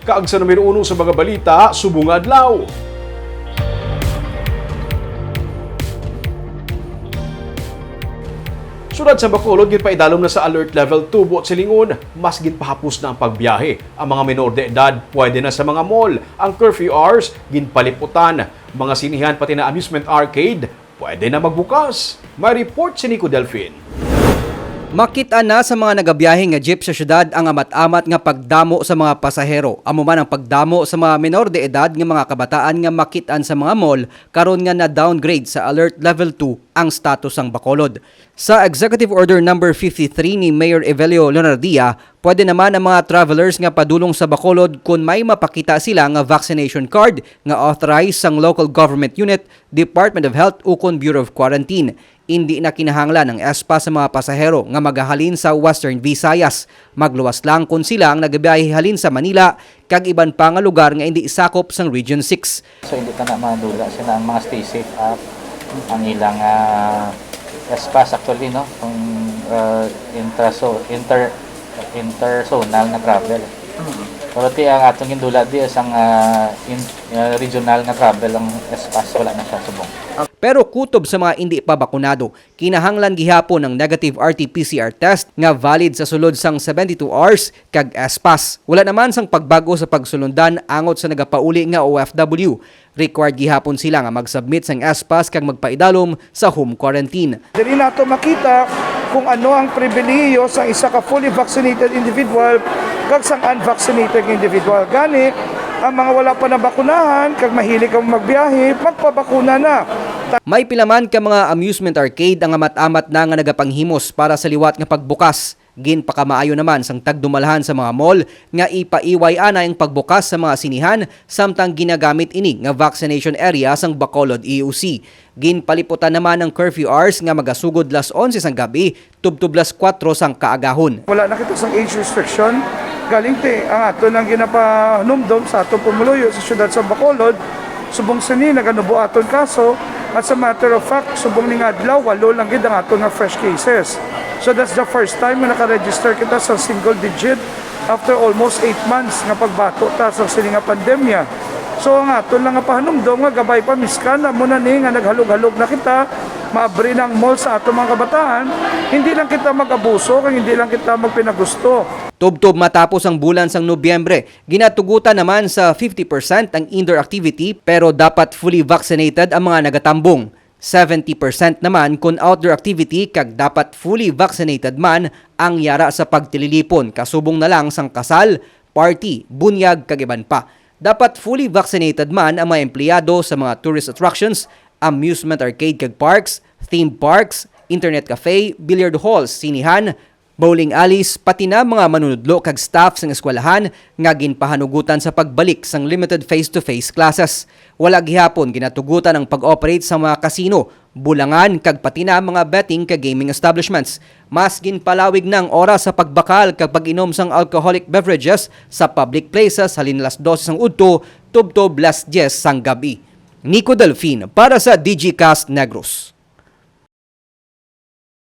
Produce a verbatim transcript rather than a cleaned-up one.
Kag sa numero uno sa mga balita subong nga adlaw. Siyudad sa Bacolod ginpaidalom na sa Alert Level two buot silingon, mas ginpahapos na ang pagbiyahe. Ang mga menor de edad pwede na sa mga mall. Ang curfew hours ginpaliputan. Mga sinihan pati na amusement arcade pwede na magbukas. May report si Nico Delfin. Makit-an na sa mga nagabiyahe nga jeep sa siyudad ang amat-amat nga pagdamo sa mga pasahero. Amo man ang pagdamo sa mga menor de edad nga mga kabataan nga makit-an sa mga mall karon nga na-downgrade sa Alert Level two ang status sang Bacolod. Sa Executive Order Number fifty-three ni Mayor Evelio Leonardia, pwede naman ang mga travelers nga padulong sa Bacolod kon may mapakita sila nga vaccination card nga authorized sang local government unit, Department of Health, ukon Bureau of Quarantine. Indi na kinahanglan ang S pass sa mga pasahero nga magahalin sa Western Visayas. Magluwas lang kon sila ang nagabiyahe halin sa Manila kag iban pa nga lugar nga indi sakop sang Region six. So, hindi ta na madula sila ang mga Stay Safe Act, ang ilang, ah, S pass actually, no? Kung, ah, intraso-, inter-, interzonal nga travel. Pero ti ang atong gindula di sang, ah, in-, ah, regional nga travel ang S pass, wala na siya subong. Pero kutob sa mga indi pa bakunado, kinahanglan gihapon ang negative R T P C R test nga valid sa sulod sang seventy-two hours kag S pass. Wala naman sang pagbago sa pagsulundan angot sa nagapauli nga O F W. Required gihapon sila nga mag-submit sang S pass kag magpaidalom sa home quarantine. Diri nato makita kung ano ang pribilehiyo sang isa ka fully vaccinated individual kag sang unvaccinated individual. Gani, ang mga wala pa nabakunahan kag mahilig ang magbiyahe, magpabakuna na. May pila man ka mga amusement arcade ang amat-amat na nga nagapanghimos para sa liwat nga pagbukas. Ginpakamaayo naman sang tagdumalhan sa mga mall nga ipaiway anay ang pagbukas sa mga sinihan, samtang ginagamit ini nga vaccination area sang Bacolod E O C. Ginpaliputan naman ang curfew hours nga magasugod las onse sang gabi tubtob las kuwatro sang kaagahon. Wala na kita sang age restriction. Galing ti ang ato nang ginapanumdom sa atong pumuluyo sa siyudad sa Bacolod, subong sini naganubo aton kaso. As a matter of fact, subong ning adlaw, walo lang gid ang aton nga fresh cases. So that's the first time nga naka-register kita sa single digit after almost eight months nga pagbato ta sa sini nga pandemya. So ang aton lang nga pahanumdom nga gabay pa miskan amo na ni nga naghalog-halog na kita, maabri na ang mall sa aton mga kabataan, hindi lang kita mag-abuso kag hindi lang kita magpinagusto. Tubtob matapos ang bulan sang Nobyembre, ginatugutan naman sa fifty percent ang indoor activity, pero dapat fully vaccinated ang mga nagatambong. Seventy percent naman kon outdoor activity kag dapat fully vaccinated man ang yara sa pagtililipon, kasubong na lang sang kasal, party, bunyag kag iban pa. Dapat fully vaccinated man ang mga empleyado sa mga tourist attractions, amusement arcade kag parks, theme parks, internet cafe, billiard halls, sinihan, bowling alleys, pati na mga manunudlo kag staff sang eskwelahan nga ginpahanugutan sa pagbalik sang limited face-to-face classes. Wala gihapon ginatugutan ang pag-operate sa mga casino, bulangan, kag pati na mga betting kag gaming establishments. Mas ginpalawig na ang oras sa pagbakal kag pag-inom sang alcoholic beverages sa public places halin las dose sang udto tubtob las dyes sang gab-i. Nico Delfin para sa Digicast Negros.